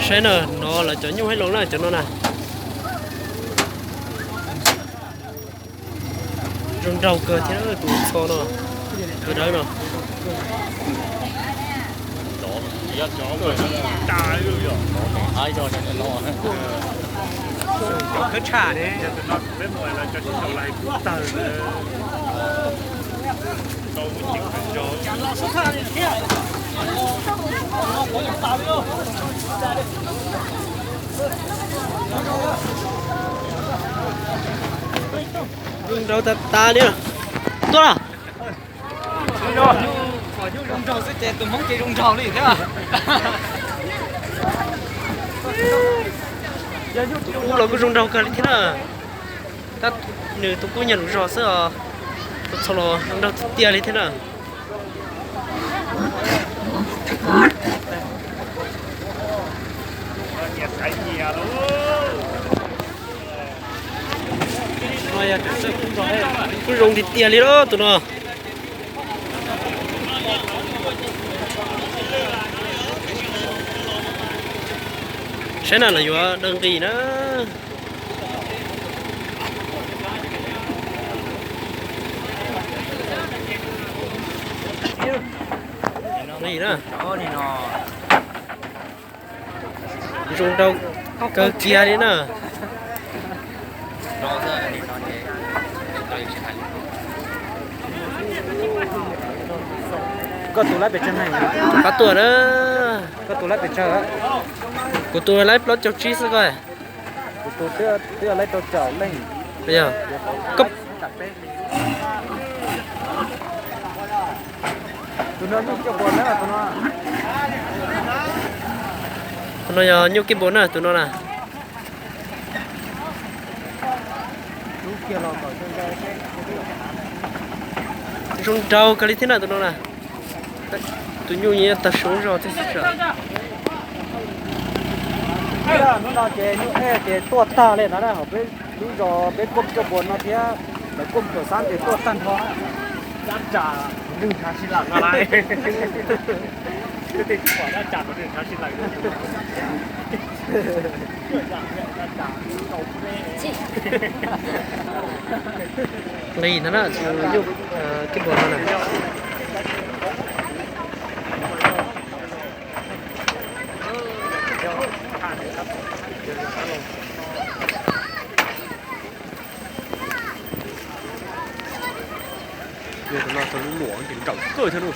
Saib na, no lawv cov nyuj haib loo na, cov no na. Zoo nraug kawg thiab tus txho no, tus dawb no. Khawb tshaj ne. Zoo nraug tas tas li. Tuaj. Zoo nraug xwb ces tus Hmoob ces zoo nraug li thiab. Ub, los kuj zoo nraug kawg li thiab na. Tab nws tus kuj nyiam lus zog xwb os. Tus txho los zoo nraug tiag tiag li thiab na. Kuj zoo tiag tiag li lauj tus no. Saib na, lawv yuav daws nqis na. Nqis na. Zoo nraug kawg kiag li na. Koj tus laib pes tsawg? Pab tuaj na. Koj tus laib pes tsawg? Kuv tus laib plaub caug tsib xwb koj. Kuv tus twb laib rau caum leej. Yog. Tus no nyuj kiaj npaum na, tus no. Tus no yog nyuj kiaj npaum na, tus no na. Zoo nraug kawg li thiab na tus no na. Tus nyuj yeej tag suav zog thiab xwb. Hnub no ces nyuj ej ces tuaj tag li no na, hauv peb lub zos peb kuaj kiaj npaum no thiab lawv kuaj kaum xab ces tuaj tag nrho. Dab tsam nws nrhav sib laws no lawm. Tej tsis pom dab tsam nws nrhav sib laws. Nqis no na, tus nyuj kiaj npaum no na. Yog tus no tau lub luam ces nrawm kawg thiab.